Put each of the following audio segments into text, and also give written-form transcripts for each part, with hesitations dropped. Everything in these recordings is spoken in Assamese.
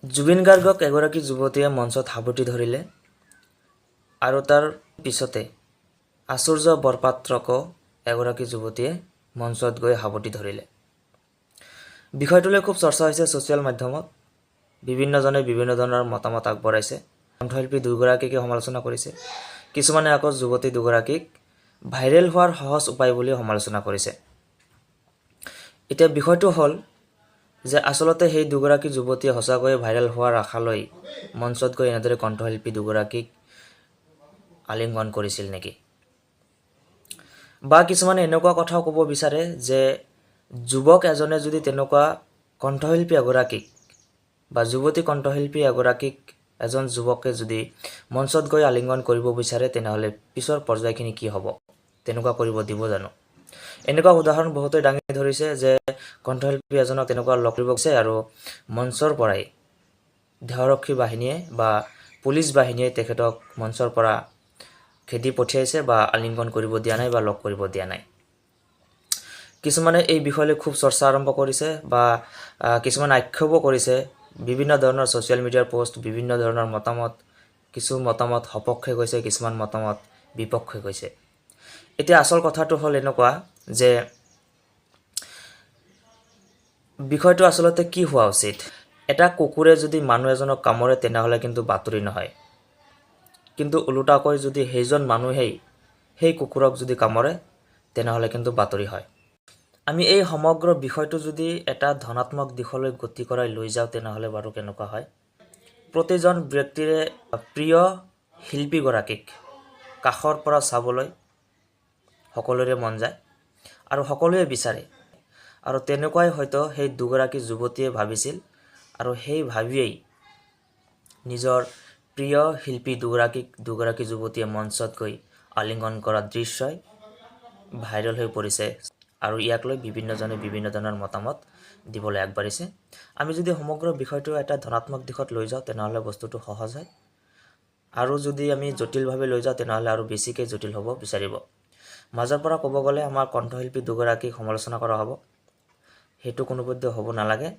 জুবিন গাৰ্গক এগৰাকী যুৱতীয়ে মঞ্চত সাৱটি ধৰিলে আৰু তাৰ পিছতে আচুৰ্য বৰপাত্ৰকো এগৰাকী যুৱতীয়ে মঞ্চত গৈ সাৱটি ধৰিলে। বিষয়টোলৈ খুব চৰ্চা হৈছে ছ'চিয়েল মাধ্যমত। বিভিন্নজনে বিভিন্ন ধৰণৰ মতামত আগবঢ়াইছে। কণ্ঠশিল্পী দুগৰাকীকে সমালোচনা কৰিছে, কিছুমানে আকৌ যুৱতী দুগৰাকীক ভাইৰেল হোৱাৰ সহজ উপায় বুলি সমালোচনা কৰিছে। এতিয়া বিষয়টো হ'ল যে আচলতে সেই দুগৰাকী যুৱতীয়ে সঁচাকৈয়ে ভাইৰেল হোৱাৰ আশা লৈ মঞ্চত গৈ এনেদৰে কণ্ঠশিল্পী দুগৰাকীক আলিংগন কৰিছিল নেকি? বা কিছুমানে এনেকুৱা কথাও ক'ব বিচাৰে যে যুৱক এজনে যদি তেনেকুৱা কণ্ঠশিল্পী এগৰাকীক বা যুৱতী কণ্ঠশিল্পী এগৰাকীক এজন যুৱকে যদি মঞ্চত গৈ আলিংগন কৰিব বিচাৰে, তেনেহ'লে পিছৰ পৰ্যায়খিনি কি হ'ব? তেনেকুৱা কৰিব দিব জানো? এনেকুৱা উদাহৰণ বহুতে দাঙি ধৰিছে যে কণ্ঠশিল্পী এজনক তেনেকুৱা লগ কৰিব গৈছে আৰু মঞ্চৰ পৰাই দেহৰক্ষী বাহিনীয়ে বা পুলিচ বাহিনীয়ে তেখেতক মঞ্চৰ পৰা খেদি পঠিয়াইছে বা আলিংগন কৰিব দিয়া নাই বা লগ কৰিব দিয়া নাই। কিছুমানে এই বিষয়লৈ খুব চৰ্চা আৰম্ভ কৰিছে বা কিছুমানে আক্ষেপো কৰিছে। বিভিন্ন ধৰণৰ ছ'চিয়েল মিডিয়াৰ পষ্ট, বিভিন্ন ধৰণৰ মতামত, কিছু মতামত সপক্ষে গৈছে, কিছুমান মতামত বিপক্ষে গৈছে। এতিয়া আচল কথাটো হ'ল এনেকুৱা যে বিষয়টো আচলতে কি হোৱা উচিত? এটা কুকুৰে যদি মানুহ এজনক কামোৰে, তেনেহ'লে কিন্তু বাতৰি নহয়। কিন্তু ওলোটাকৈ যদি সেইজন মানুহেই সেই কুকুৰক যদি কামোৰে, তেনেহ'লে কিন্তু বাতৰি হয়। আমি এই সমগ্ৰ বিষয়টো যদি এটা ধনাত্মক দিশলৈ গতি কৰাই লৈ যাওঁ, তেনেহ'লে বাৰু কেনেকুৱা হয়? প্ৰতিজন ব্যক্তিৰে প্ৰিয় শিল্পীগৰাকীক কাষৰ পৰা চাবলৈ সকলোৰে মন যায় আৰু সকলোৱে বিচাৰে আৰু তেনেকুৱাই হয়তো সেই দুগৰাকী যুৱতীয়ে ভাবিছিল আৰু সেই ভাবিয়েই নিজৰ প্ৰিয় শিল্পী দুগৰাকীক দুগৰাকী যুৱতীয়ে মঞ্চত গৈ আলিংগন কৰা দৃশ্যই ভাইৰেল হৈ পৰিছে আৰু ইয়াক লৈ বিভিন্নজনে বিভিন্ন ধৰণৰ মতামত দিবলৈ আগবাঢ়িছে। আমি যদি সমগ্ৰ বিষয়টো এটা ধনাত্মক দিশত লৈ যাওঁ, তেনেহ'লে বস্তুটো সহজ হয় আৰু যদি আমি জটিলভাৱে লৈ যাওঁ, তেনেহ'লে আৰু বেছিকৈ জটিল হ'ব বিচাৰিব। মাজৰ পৰা ক'ব গ'লে আমাৰ কণ্ঠশিল্পী দুগৰাকীক সমালোচনা কৰা হ'ব। সেইটো কোনোপধ্যে হ'ব নালাগে,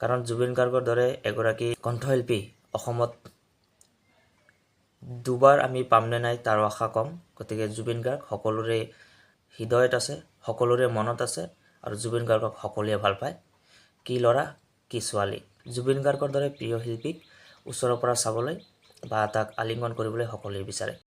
কাৰণ জুবিন গাৰ্গৰ দৰে এগৰাকী কণ্ঠশিল্পী অসমত দুবাৰ আমি পামনে নাই তাৰো আশা কম। গতিকে জুবিন গাৰ্গ সকলোৰে হৃদয়ত আছে, সকলোৰে মনত আছে আৰু জুবিন গাৰ্গক সকলোৱে ভাল পায়, কি ল'ৰা কি ছোৱালী। জুবিন গাৰ্গৰ দৰে প্ৰিয় শিল্পীক ওচৰৰ পৰা চাবলৈ বা তাক আলিংগন কৰিবলৈ সকলোৱে বিচাৰে।